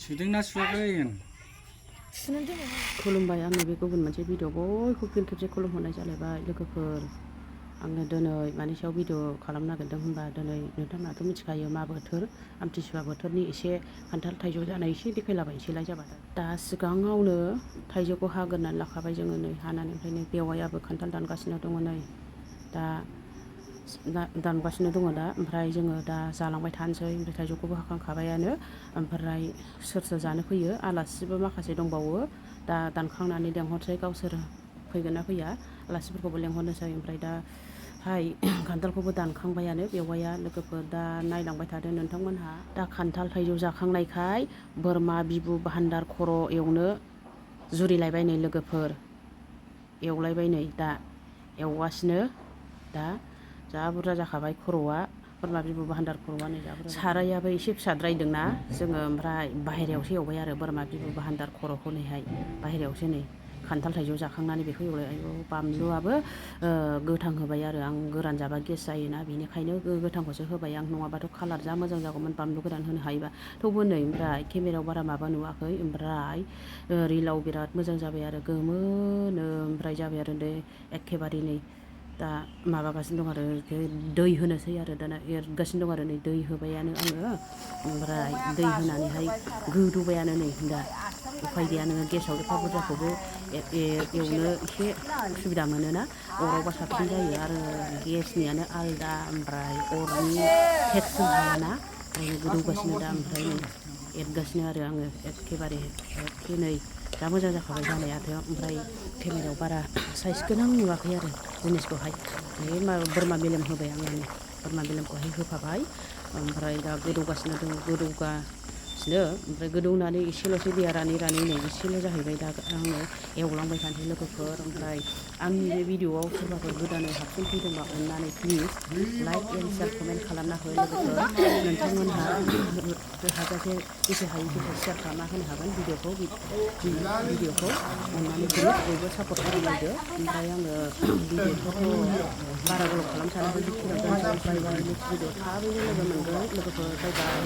सुदोंना सुवाखै? सुनोदों। खुलुमबाय आंनि बे गुबुन मोनसे भिडिअ बयखौबो फिन खेबसे खुलुमहरनाय जालायबाय लोगोफोर। आङो दिनै मानि सायाव भिडिअ खालामनो नागिरदों होनबा दिनै नोंथांमोनाथ' मिथिखायो मा बोथोर आमथिसुवा बोथोरनि एसे खान्थाल थाइजौ जानाय एसे देखायलाबायनोसैलाय जाबाय। दा सिगाङावनो थाइजौखौ हाग्रोनानै लाखाबाय जोङो नै हानानै ओमफ्राय नै बेवाइयाबो खान्थाल दानगासिनो दङ नै दा दानगासिनो दङ दा ओमफ्राय जोङो दा जालांबाय थानोसै ओमफ्राय थाइजौखौबो हाखांखाबायानो ओमफ्राय सोर सोर जानो फैयो आलासिबो माखासे दंबावो दा दानखांनानै लेंहरसै गावसोर फैगोन ना फैया आलासिफोरखौबो लेंहरनोसै ओमफ्राय दा खान्थालखौबो दानखांबायानो बेवाइया लोगोफोर दा नायलांबाय थादों नोंथांमोनहा दा खान्थाल थाइजौ जाखांनायखाय बोरमा बिबु भान्दार खर' एवनो जुरिलायबाय नै लोगोफोर एवलायबाय नै दा एवगासिनो दा जा बुरजा जाखाबाय खर'आ बोरमा बिबु भान्दार खर'आ नै जा बुरजा सारायाबो एसे फिसाद्रायदोंना जोङो ओमफ्राय बाहेरायावसो एवबाय आरो बोरमा बिबु भान्दार खर'खौ नैहाय बाहेरायावसो नै खान्थाल थाइजौ जाखांनानै बेखौ एवलाय आयौ बानलुआबो गोथां होबाय आरो आं गोरान जाबा गेस जायोना बेनिखायनो गोथांखौसो होबाय आं नङाबाथ' कालार जा मोजां जागौमोन बानलु गोरान होनो हायोबा थेवबो नै ओमफ्राय केमेरायाव बारा माबा नुवाखै ओमफ्राय रिलाव बिराद मोजां जाबाय आरो गोमोनो ओमफ्राय जाबाय आरो एखेबारे नै दा माबागासिनो दं आरो दै होनोसै आरो दाना एरगासिनो दं आरो नै दै होबायानो आङो ओमफ्राय दै होनानैहाय गोदौबायानो नै दा उफाय गैया नोङो गेसाव एफा बुरजाखौबो एवनो एसे उसुबिदा मोनोना अरावबा साबसिन जायो आरो गेसनियानो आलदा ओमफ्राय अरनि टेक्सजों हायाना ओंखायनो गोदौगासिनो दा ओमफ्राय नै एरगासिनो आरो आङो एखेबारे एखे नै जा मोजां जाखाबाय जानायाथ' ओमफ्राय केमेरायाव बारा साइज गोनां नुवाखै आरो जिनिसखौहाय बोरमा मेलेम होबाय आङो नै बोरमा मेलेमखौहाय होफाबाय ओमफ्राय दा गोदौगासिनो दङ ओमफ्राय गोदौनानै एसेल'सै दैया रानै रानै नै एसेल' जाहैबाय दा आङो एवलांबाय थानोसै लोगोफोर ओमफ्राय आंनि बे भिडिअआव सोरबाफोर गोदानै हाबसनफैदोंबा अननानै please like and share comment खालामना हो लोगोफोर नोंथांमोनहा हाजासे जेसे हायो जेसे शेयार खालामना होनो हागोन भिडिअखौ अननानै प्लिज बयबो सापर्ट खालामलायदो ओमफ्राय आङो भिडिअखौथ' बारा गोलाव खालामनो सानाखै बेखिनियाव दोनसै बाय बाय नेक्स्ट भिडिअ थाबैनो लोगो मोनगोन लोगोफोर बाय बाय।